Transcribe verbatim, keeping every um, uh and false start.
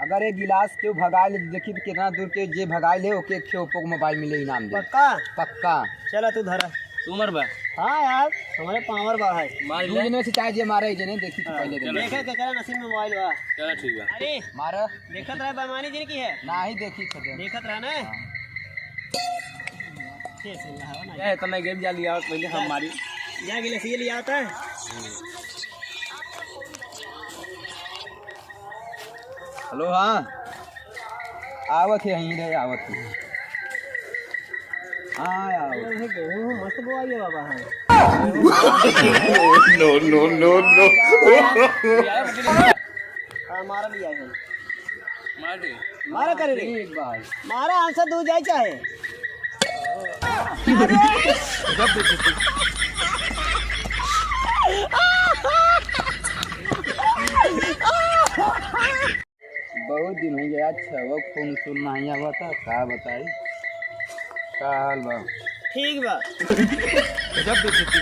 अगर एक गिलास केहू भगाइ ले, देखी तो कितना दूर के जे भगाइ ले, ओके एक ठे Oppo के मोबाइल मिले इनाम दे। पक्का? पक्का। चला तू धरा। तू मरबा? हाँ यार, हमारे पावर बा है। मार दू ले। जने से चाहे जे मारे, एक जने देखी तो हाँ, पहले चलो। देखे केकरा नसीब में मोबाइल बा। चलो ठीक बा। अरे मारा। देखत रहे बेईमानी जिन की है। नाही देखी खदे। देखत रहे ना। हाँ। ये इतना गेम जा लिया पहले हम मारी। जा गिलास ये लिया होता है। हेलो, हाँ। आवत है यहीं रे, आवत है। हाँ, आवत। अरे, गेहूं मस्त बोआई है बाबा, हाँ। No, no, no, no। हाँ, मारा लिया है। मार दे। मारा करे रे। एक बार। मारा आंसर दू जाए चाहे। बहुत दिन होइ गया, अच्छा, वो फोन सुन नाही आवत, का बताई, का हाल बा? ठीक बा। गजब बेइज्जती।